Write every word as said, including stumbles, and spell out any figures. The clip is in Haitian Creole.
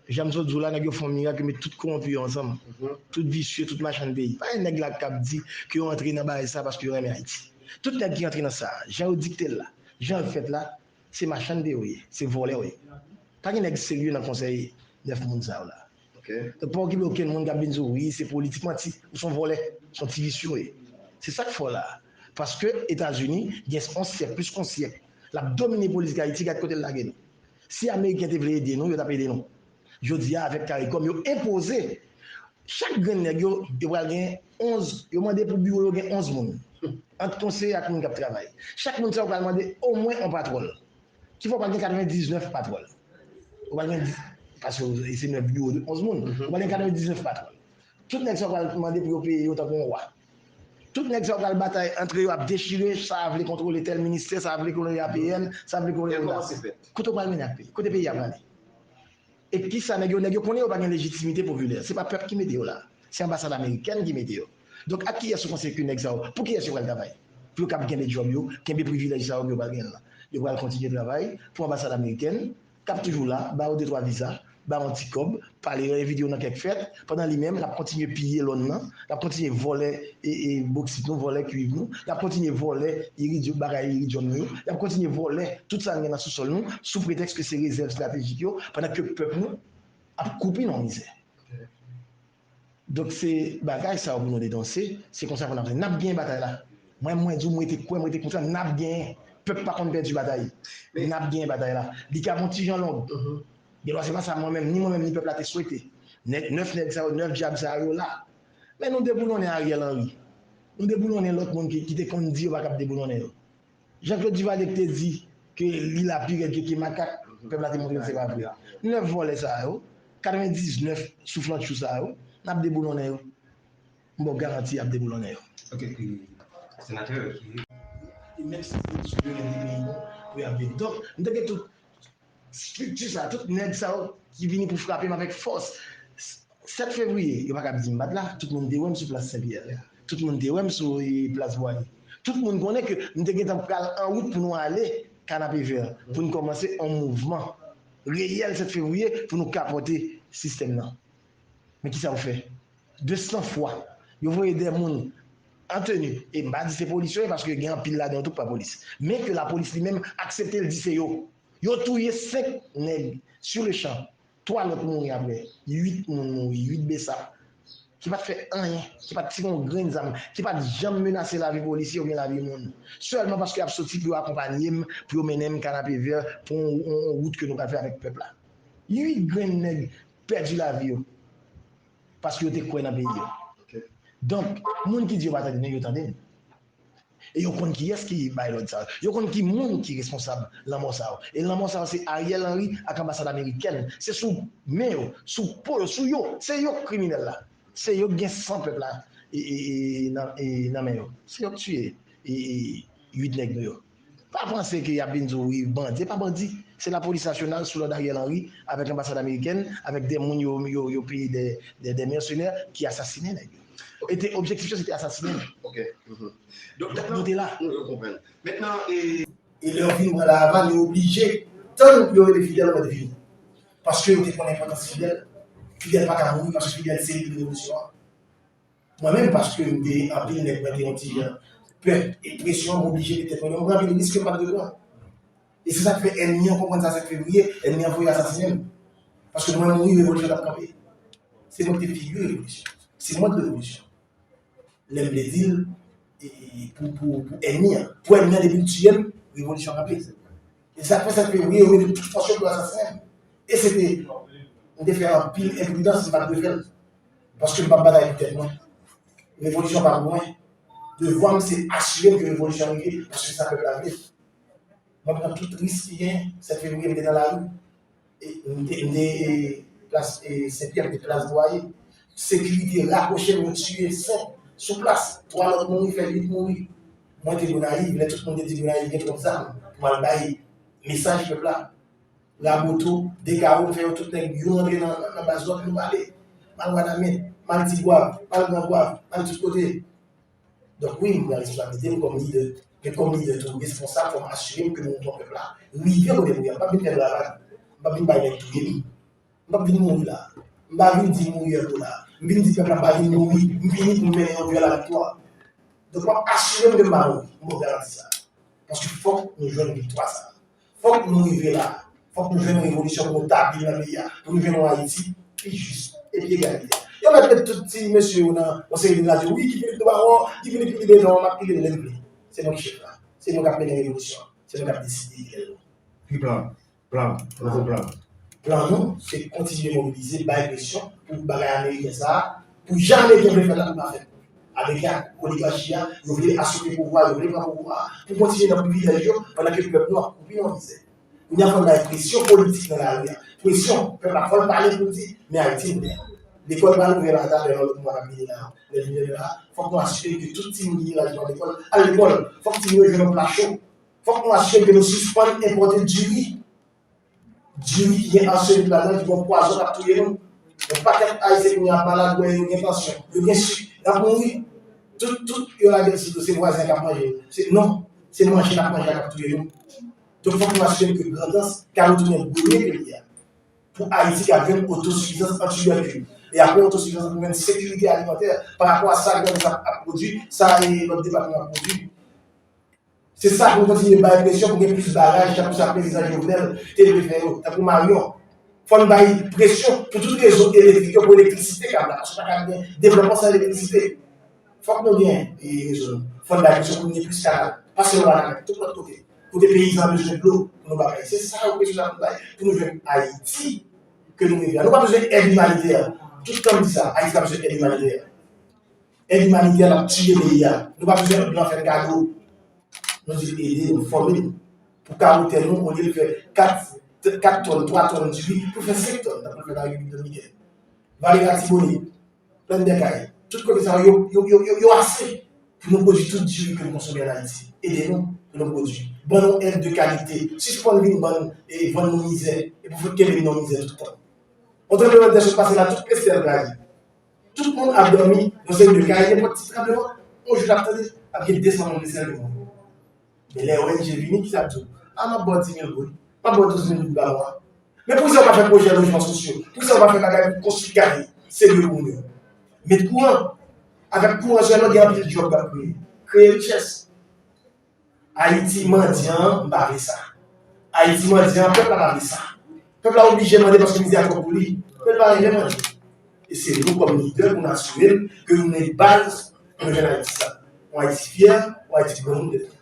Jan m sot di w la, nèg yo fè yon mirak, yo met tout kowonpi yo ansanm. Tout visye, tout machann peyi. Pa gen nèg la k ap di ke yo antre nan bagay sa paske yo renmen Ayiti. Tout nèg ki antre nan sa, jan yo dikte l la, jan l fèt la, se machann peyi yo ye, se vòlè yo ye. Pa gen nèg serye nan konsèy nèf moun sa yo la. Donk, pa okipe okenn moun k ap vin di w, wi, se politik, manti. Ou se yon vòlè, se yon ti visye w ye. Se sa k fè w la. Paske Etazini gen yon syèk, plis ke yon syèk, l ap domine politik Ayiti, gad kote l lage nou. Si Ameriken te vle ede nou, yo t ap ede nou. Jodi a, avèk CARICOM, yo enpoze chak grenn nèg yo, yo pral gen onz, yo mande pou biwo yo gen onz moun. Ant konseye ak moun k ap travay. Chak moun sa yo pral mande omwen yon patwòl. Ki fè w pral gen katrevendiznèf patwòl. Ou pral gen, paske se nèf biwo de onz moun. Ou pral gen katrevendiznèf patwòl. Tout nèg sa yo pral mande pou yo peye yo tankou yon wa. Tout nèg sa yo pral batay antre yo, ap dechire, sa a vle kontwole tèl ministè, sa a vle kontwole A P N, sa a vle kontwole O N A. Kote w pral mennen ak peyi? Kote peyi a prale? E kisa nèg yo, nèg yo konnen yo pa gen lejitimite popilè. Se pa pèp ki mete yo la. Se anbasad amerikèn ki mete yo. Donk, ak kiyès ou panse ke nèg sa yo, pou kiyès yo pral travay? Pou yo kab kenbe djòb yo, kenbe privilèj sa yo ke yo pral genyen la. Yo pral kontinye travay pou anbasad amerikèn, k ap toujou la, ba yo de twa viza, ba yo yon ti kòb, pale yo, envite yo nan kèk fèt, pandan li menm, l ap kontinye piye lòn nan, l ap kontinye vòlè e, e, boksit nou, vòlè kuiv nou, l ap kontinye vòlè iridyòm, bagay iridyòm nou yo, l ap kontinye vòlè tout sa n gen nan sousòl nou, sou pretèks ke se rezèv estratejik yo, pandan ke pèp nou ap koupi nan mizè. Donk, se bagay sa yo pou nou denonse, se konsa pou n ap, n ap genyen batay la. Mwen, mwen di w, mwen te kwè, mwen te konfyan, n ap genyen. Pèp pa konn pèdi batay. N ap genyen batay la. Li ka yon ti jan long. Gen dwa se pa sa mwen menm, ni mwen menm, ni pèp la te swete. Nè-, nèf nèg sa yo, nèf dyab sa yo la. Men nou deboulonnen Ariel Henry. Nou deboulonnen lòt moun ki, ki te konn di yo pa kab deboulonnen yo. Jean-Claude Duvalier ki te di ke li la pi rèd ke, ke makak, pèp la te montre l se pa vre. Nèf vòlè sa yo, katrevendiznèf souflantchou sa yo, n ap deboulonnen yo. M ba w garanti y ap deboulonnen yo. Ok, e, senatè, e, e menm si se sou de rèn de peyi nou pou y ap vini. Donk, m te gen tout estrikti sa, tout nèg sa yo ki vini pou frape m avèk fòs. Sèt fevriye, yo pa kab di m pa t la, tout moun te wè m sou plas Senpyè. Tout moun te wè m sou, e, plas Bwaye. Tout moun konnen ke m te gentan pral an wout pou nou ale Kanapevè, pou n kòmanse yon mouvman reyèl sèt fevriye pou nou kapòte sistèm nan. Men kisa yo fè? De san fwa, yo voye de moun an teni, e m pa di se polis yo ye, paske gen anpil ladan yo tou k pa polis. Men ke lapolis li menm aksepte l di se yo. Yo touye senk nèg sur le champ. Twa lòt mouri apre. Uit moun mouri, uit besap. Ki pa t fè anyen, ki pa t tire yon grenn zam, ki pa t janm menase lavi polisye oubyen lavi moun. Sèlman paske y ap soti pou yo akonpanye m, pou yo mennen m Kanapevè, pou yon, yon, yon wout ke nou pral fè avèk pèp la. Uit grenn nèg pèdi lavi yo. Paske yo te kwè nan peyi yo. Donk, moun ki di yo pa tande nou, yo tande n. E yo konn kiyès ki bay lòd sa yo. Yo konn ki moun ki responsab lanmò sa yo. E lanmò sa yo se Ariel Henry ak anbasad amerikèn. Se sou men yo, sou po yo, sou yo. Se yo k kriminèl la. Se yo k gen san pèp la e, e, e, nan, e, nan men yo. Se yo k tiye e, e, uit nèg nou yo. Pa panse ke y ap vin di w, wi, bandi. E pa bandi. Se lapolis nasyonal sou lòd Ariel Henry, avèk anbasad amerikèn, avèk de moun yo, yo, yo peye de, de, de mèsenè ki asasinen nèg yo. E te, objektif yo, se te asasinen nèg. Ok. Donk, nou te la. Nou konprann. Mentnan, e, e lè yo vin pran La Havane, yo oblije tann pou yo rele Fidel mande vini. Paske yo te konn enpòtans Fidel. Fidel pa ka mouri paske Fidel se li ki revolisyon an. Mwen menm, paske m te anpil nèg mwen te yon ti jan pè e presyon, m oblije met tèt mwen, m pran anpil risk ke m pa t dwe pran. E se sa k fè ènmi an konprann sa sèt fevriye, ènmi an voye asasinen m. Paske mwen mouri, revolisyon t ap kanpe. Se mwen ki te figi revolisyon. Se mwen ki te revolisyon. Lè m vle di l, e, e, pou, pou, pou ènmi an. Pou ènmi an, depi l tiye m, revolisyon kanpe. E sa k fè sèt fevriye, yo mete tout fòs yo pou yo asasinen m. E se te, m te fè anpil enpridans, m pa t dwe fè l. Paske m p ap batay pou tèt mwen. Revolisyon pa pou mwen. Devwa m se asire m ke revolisyon rive, paske se sa pèp la vle. Mwen pran tout risk ki gen, sèt fevriye m te nan lari. E m te, m te, e, plas, e, Senpyè, m te plas Bwaye. Sekirite rapwoche m, yo tiye senk sou plas. Twa lòt mouri, fè uit mouri. Mwen te Gonayiv, lè tout moun te di Gonayiv gen twòp zam, pou m al bay mesaj pèp la. Raboto, Dekawo, m fè yo tout nèg, youn rantre nan, nan, nan baz lòt, nou pale. M al Wanament, m al Tigwav, m al Gran Gwav, m al tout kote. Donk wi, m pran responsablite m kòm lidè. Men kòm lidè tou, responsab, fò m asire m ke mouvman pèp la rive kote pou ye. M p ap vin fè bravad. M p ap vin bay nèg touye m. M p ap vin mouri la. M pa vin di mouri an tou la. M vin di pèp la pa vin mouri. M vini pou m mennen yo vè laviktwa. Donk, m ap asire m ke m pa mouri. M ba w garanti sa. Paske fòk nou jwenn viktwa sa. Fòk nou rive la. Fòk nou jwenn revolisyon pou nou tabli nan peyi a. Pou nou jwenn yon Ayiti pi jis e pi egalitè. Yo mèt met tout ti mesye yo nan yon seri de radyo. Wi, Guy Philippe nou pa wè, Guy Philippe li bezwen, m ap pile l lè m vle. Se mwen ki chèf la. Se mwen k ap mennen revolisyon an. Se mwen k ap deside kilè l. Ki plan? Plan. Plan nou, se kontinye mobilize, bay presyon pou bagay ameriken sa a, pou jan ameriken vle fè l la, pou pa fèt. Ameriken ak oligachi a, yo vle asouple pouvwa, yo vle pran pouvwa a, pou kontinye nan privilèj yo, pandan ke pèp nou ap koupi nan mizè. Kounye a fò n bay presyon politik nan lari a. Presyon, pèp la fò l pale pou l di, men Ayiti nou gen. Lekòl pral ouvè la, talè nan lòt mwa k ap vini la. Lè l vini la, fòk nou asire ke tout timoun ki gen laj pou al lekòl, al lekòl. Fòk timoun yo jwenn yon pla cho. Fòk nou asire ke nou sispann enpòte diri. Diri ki gen arsenik ladan, ki gen pwazon k ap touye nou. Yon pakèt Ayisyen kounye a malad, wè yo gen tansyon, yo gen sik, y ap mouri. Tout, tout, yo lage l sou do, se vwazen k ap manje. Se, non, se manje n ap manje a k ap touye nou. Donk, fòk nou asire ke Grandans ka retounen grenn ke li ye a. Pou Ayiti ka jwenn otosifizans an tibèkil. E apre otosifizans, pou jwenn sekirite alimantè pa rapò a sa Grandans ap, ap pwodui, sa e lòt depatman ap pwodui. Se sa pou n kontinye bay presyon pou gen plis baraj, tankou sa prezidan Jovenel te vle fè yo, tankou Marion. Fò n bay presyon pou tout rezo elektrik yo, pou elektrisite ka la, paske pa ka gen devlopman san elektrisite. Fòk nou gen, e, rezo nou. Fò n bay presyon pou n gen plis kanal. Pa sèlman Wanament, tout lòt kote. Kote peyizan bezwen dlo pou nou bagay. Se sa yo presyon sa pou n bay, pou nou jwenn Ayiti ke nou reve a. Nou pa bezwen èd imanitè. Tout tan m di sa, Ayiti pa bezwen èd imanitè. Èd imanitè l ap tiye peyi a. Nou pa bezwen blan fè n kado. Nou di ede nou, fòme nou. Pou kawo tè nou, olye l fè kat, kat tòn, twa tòn diri, pou fè senk tòn, tankou l fè nan Repiblik Dominikèn. Vale Latibonit, Plèn dè Kay, tout kote sa yo, yo, yo, yo, yo ase pou nou pwodui tout diri ke nou konsome ann Ayiti. Ede nou pou nou pwodui. Ban nou èd de kalite. Sispann vin ban n, e vann nou mizè, e pou fout kenbe n nan mizè tout tan. Yon tranblemanntè sot pase la, tout Estèl rayi. Tout moun ap dòmi nan seri de kay, nenpòt ti tranbleman, yon jou n ap tande, ap gen de san moun Estèl ki mouri. Men lè O N G vini, kisa ap di w? A, m ap ba w dis mil goud, m ap ba w douz mil goud pa mwa. Men poukisa w pa fè pwojè lojman sosyo? Poukisa w pa fè bagay pou konstwi kay serye pou moun yo? Met kouran. Avèk kouran sèlman, gen anpil djòb k ap kreye. Kreye richès. Ayiti mandyan an, m pa vle sa. Ayiti mandyan an, pèp la pa vle sa. Pèp la oblije mande paske mizè a twòp pou li. Men l pa renmen mande. E se nou kòm lidè pou n asire n ke nou gen baz pou nou jwenn Ayiti sa. Yon Ayiti fyè, yon Ayiti granmoun demen.